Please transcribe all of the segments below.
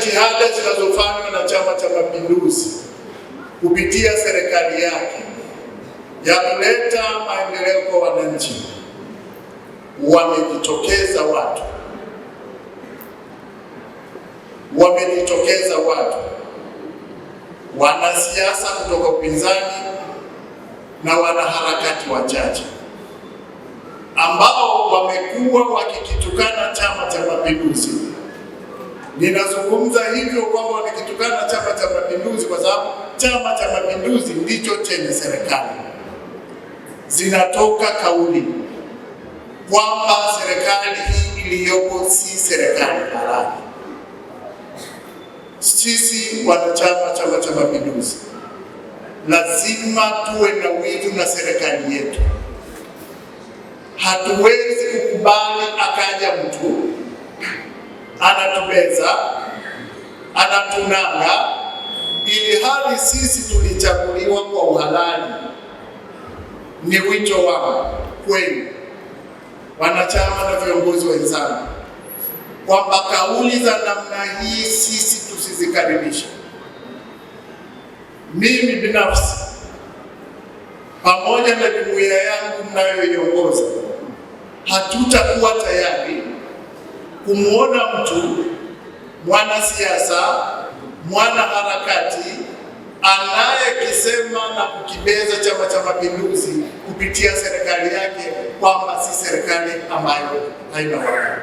jitihada zinazofanywa na Chama cha Mapinduzi kupitia serikali yake ya kuleta maendeleo kwa wananchi, wamejitokeza watu, wamejitokeza watu wanasiasa kutoka upinzani na wanaharakati wachache ambao wamekuwa wakikitukana Chama cha Mapinduzi. Ninazungumza hivyo kwamba wakikitukana Chama cha Mapinduzi kwa sababu Chama cha Mapinduzi ndicho chenye serikali. Zinatoka kauli kwamba serikali hii iliyopo si serikali halali. Sisi wanachama Chama cha Mapinduzi lazima tuwe na wivu na serikali yetu. Hatuwezi kukubali akaja mtu anatubeza, anatunanga, ili hali sisi tulichaguliwa kwa uhalali. Ni wito wangu kwenu wanachama na viongozi wenzangu kwamba kauli za namna hii sisi tusizikaribishe. Mimi binafsi pamoja na jumuiya yangu mnayoiongoza hatutakuwa tayari kumwona mtu mwanasiasa, mwanaharakati anayekisema na kukibeza Chama cha Mapinduzi kupitia serikali yake kwamba si serikali ambayo haina watu.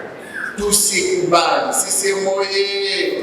Tusikubali. CCM oyee!